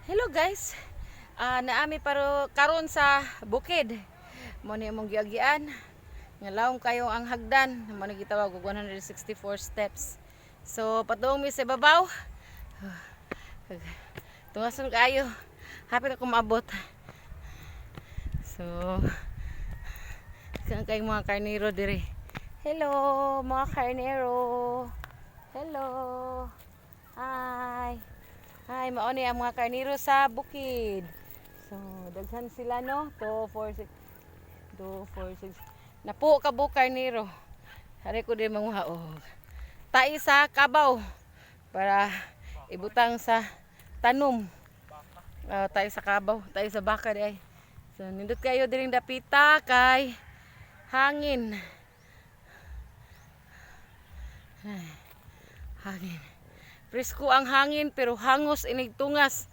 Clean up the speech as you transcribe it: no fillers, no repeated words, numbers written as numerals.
Hello guys. Naa mi paro karon sa bukid. Mao ni among giagian. Nga lawom kayo ang hagdan. Mao ni gitawag og 164 steps. So padung mi sa babaw. Tungason kaayo. Hapit ako maabot. So, kang kay mga karnero dire. Hello, mga karnero. Hello. Hi. Hi, mao ni ang mga karnero sa bukid. So, daghan sila, no? 2, 4, 6, 2, 4, 6. Napo ka buok karnero. Hari ko din manguha og tai sa kabaw para ibutang sa tanom. Tai sa kabaw, tai sa baka diay. So, nindot kayo diring dapita kay hangin. Ay, hangin. Presko ang hangin pero hangos inig tungas.